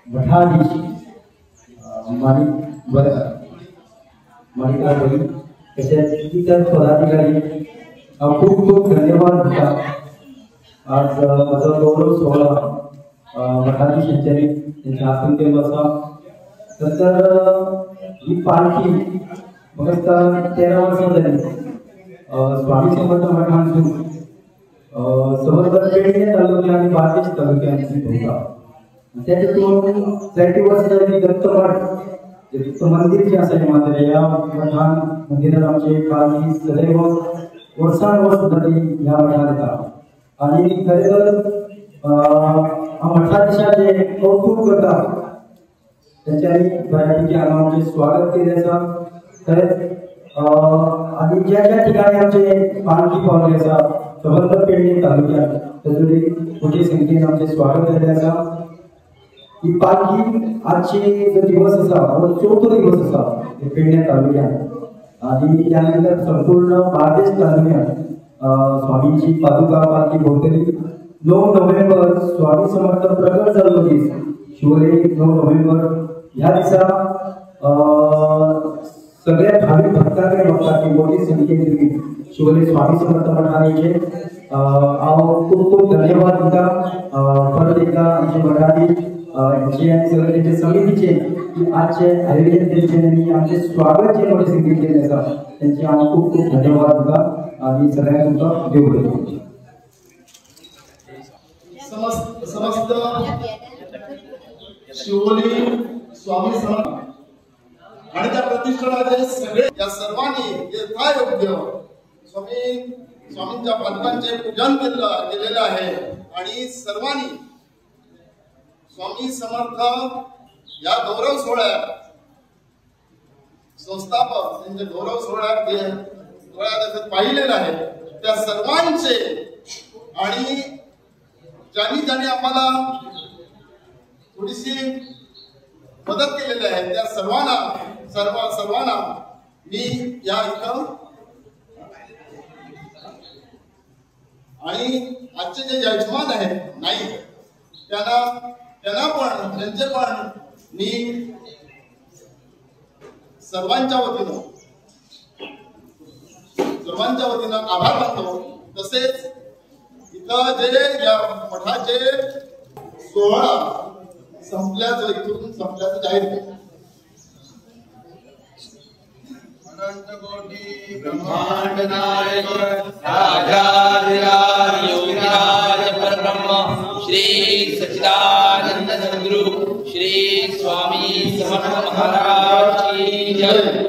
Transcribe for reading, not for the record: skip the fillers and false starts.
मठाधीश माणिक माणिकराव तशेंच इतर पदाधिकारी हांव खूब खूब धन्यवाद दिता। आज म्हजो गौरव सोहळा मठाधीश यांच्यानी त्यांच्या हातून केल्लो आसा। नंतर ही पालखी म्हाका दिसता 13 वर्सां जाली स्वामी समर्थ मठांतून समर्थ पेडणे तालुक्या आनी बार्देश तालुक्यांत भोंवता। त्या तितून जायती वर्सां जाली दत्तमठ दत्त मंदीर जें आसा मात्र ह्या मठान मंदिरान आमची पालखी सदैव वर्सान वर्स सुद्दां ती ह्या मठान येता आनी खरें तर मठाधीशाचें कौतूक करता तेंच्यांनी बऱ्यापैकी हांगा आमचें स्वागत केल्लें आसा। खरेंच आनी ज्या ज्या ठिकाणी आमचे पालखी पावली आसा सबंद पेडणे तालुक्यात तातूंत मोठे संख्येन आमचें स्वागत जाल्लें आसा। ही पालखी आजची जो दिवस आसा हो चवथो दिवस आसा पेडणे तालुक्यात आनी त्या नंतर संपूर्ण बार्देश तालुक्यात स्वामीची पादुका पालखी भोंवतली। 9 नोव्हेंबर स्वामी समर्थ प्रगट जाल्लो दीस शिवोले 9 नोव्हेंबर ह्या दिसा सगळ्या भाविक भक्तांकडे बघता की मोठी संख्येन तुमी शिवोले स्वामी समर्थ मठान येयचे। हांव खूब खूब धन्यवाद दिता परत एकदा आमचे मठाधीश यांचे आनी सगळे तेंचे समितीचे की आजचे आयोजन तेंचे आनी आमचें स्वागत जे मोठे संख्येन केल्लें आसा तेंचे हांव खूब खूब धन्यवाद दिता आनी सगळ्यांक तुमकां देव बरें करूं। समस्त शिवोली स्वामी समर्थ आणि त्या प्रतिष्ठानाचे सगळे या सर्वांनी यथायोग्य स्वामींच्या पादुकांचे पूजन केलेलं आहे आणि सर्वांनी स्वामी समर्थ या गौरव सोहळ्यात संस्थापक त्यांचे गौरव सोहळ्यात जे सोहळ्यात पाहिलेलं आहे त्या सर्वांचे आणि ज्यांनी ज्यांनी आम्हाला थोडीशी मदत केलेली आहे त्या सर्वांना सर्वांना मी या इथं आणि आजचे जे यजमान आहेत नाईक त्यांना त्यांना पण त्यांचे पण मी सर्वांच्या वतीनं आभार मानतो। तसेच इथं जे या मठाचे सोहळा संपल्याचं इथून संपल्याचं जाहीर केलं। अनंत कोटी ब्रह्मांड नायक राजाधिराज योगिराज परब्रह्म श्री सच्चिदानंद सद्गुरु श्री स्वामी समर्थ महाराज की जय।